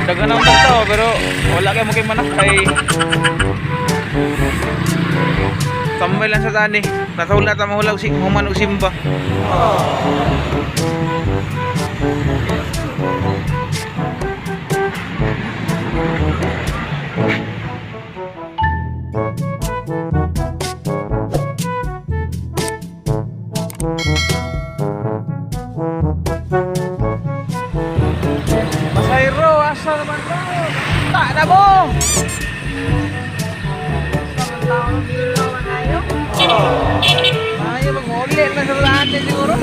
Daghan ang tao pero wala kay mo kay manakay. Tambay lang sa tani. Natawla ta mahulag si human og simba. Pasayro, asa naman to? Tak na mo! Ay, mag-ulit na sa lahat siguro.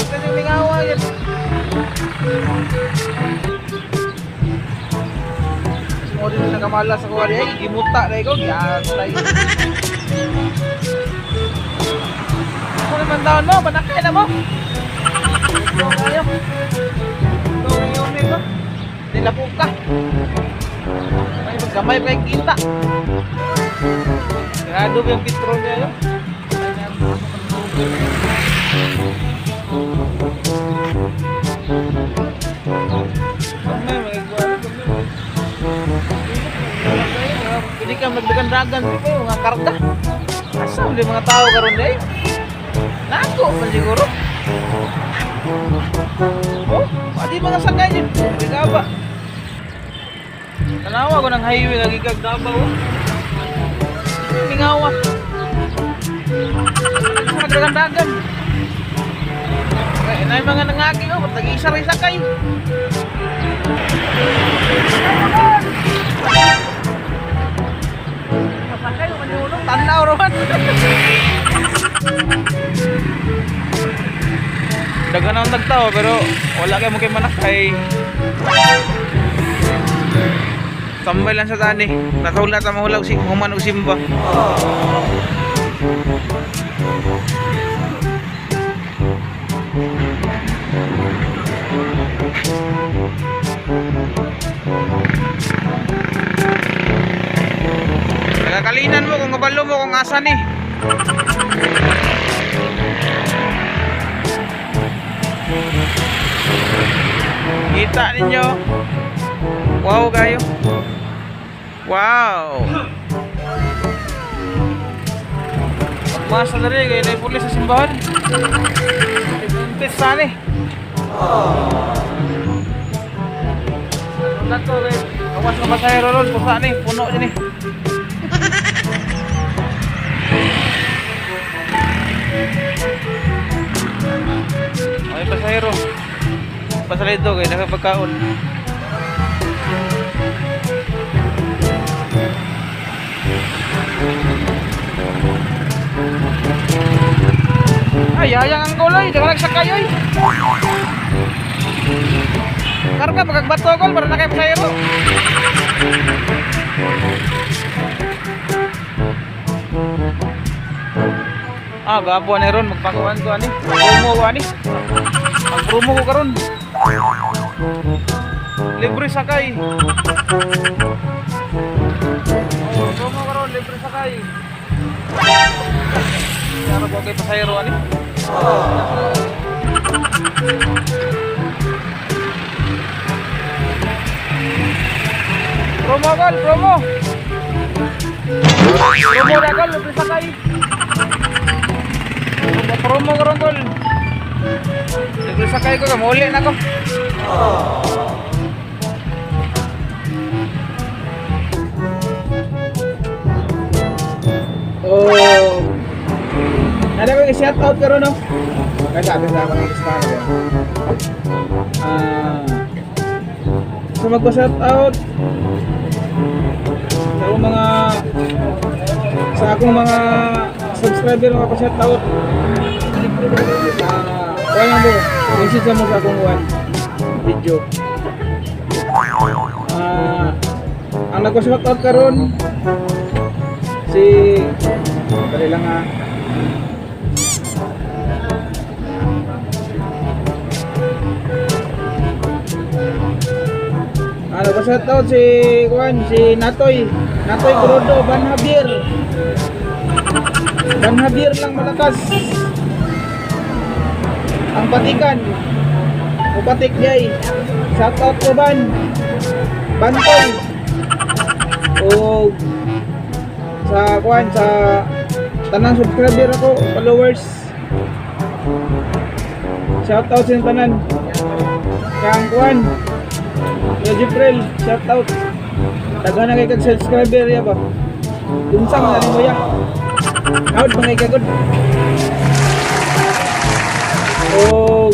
Kasi mingawa yan. Mo din na kamala sa kuha diay, gimuta na ikaw, giantay. Ano naman taon mo, panakay na mo. Ito kayo. Ito ang unit mo. Nilapo ka. Ay, maggamay pa yung kita. Grado ba yung petrol niya yun? Pwede ka magdagan-dagan dito, mga karga. Asa ulit mga tao karon day? Nako man siguro. Oh, adi mga sakay din. Bigaba. Tanawa ko ng highway lagi kag Davao. Oh. Mingawa. Magdagan-dagan. Kaya na mga nangagi oh, tag-isa rin sakay. Masakay man yung ulo, tanaw raman. Daghan ang tagtao pero wala kay mo kay manakay. Tambay lang sa tani. Natawla ta mahulag si human og simba. Nagakalinan mo kung kabalo mo kung asa ni. Kita ninyo. Wow kayo. Wow. Pagmasa na rin, kaya na pulis sa simbahan. Buntis sana eh. Ano na to, guys? Awas na pasahero ron, pusa ni, puno din eh. Ay, pasahero. Pasalido kay nakapagkaon. Ay, ayang ang gulay, di ka nagsakay oy. Karga magagbato gol para na kay pasahero. Ah, gapo ani ron magpakuan ko ani. Promo ko ani. Ang promo ko karon. Libre sakay. Oh, promo karon libre sakay. Pero ko kay pasahero ani. Promo gol, promo. Promo na gol, libre sakay. Promo, promo karon gol. Libre sakay ko, muli na ko. Oh. Ano ko i-shout out karon no? Kasi sabi sa akong listahan ko. Ah. Sa magpa-shout out sa akong mga sa akong mga subscriber mga pa-shout out. Ah, wala mo. Message mo sa akong one video. Ah, ang nagpa-shout out karon si dali lang ah. Ano ba shout out si Juan, si Natoy, Natoy Crudo, Van Javier. Van Javier lang malakas. Ang Patikan. Upatik jay. Shout out ko ban. Bantoy. O sa kuan sa tanang subscriber ako, followers. Shout out sa tanan. Kang kuan. Kuya Jibril, shout out. Daghan na kay kag subscriber ya ba. Unsa man ni mo ya? Out mga kagod. O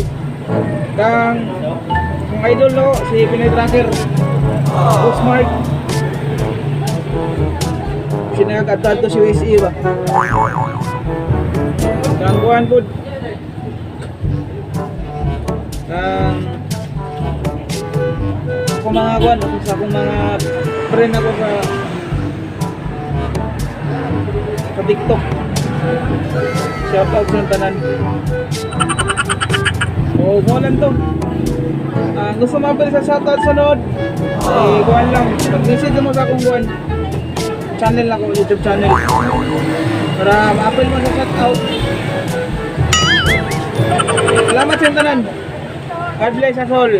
kang kung idol no, si Pinoy Tracker. Boss Mark. Sinagkadto si USA ba? Kang kuan pud. Kang ako mga kuan, ako sa akong mga friend ako sa TikTok. Shout out sa tanan. Oo, mo lang to. Ah, gusto mo sa shoutout sunod? Eh, kuan lang. Mag-message mo sa akong kuan. Channel ako, YouTube channel. Para ma-apply mo sa shoutout. Salamat sa tanan. God bless us all.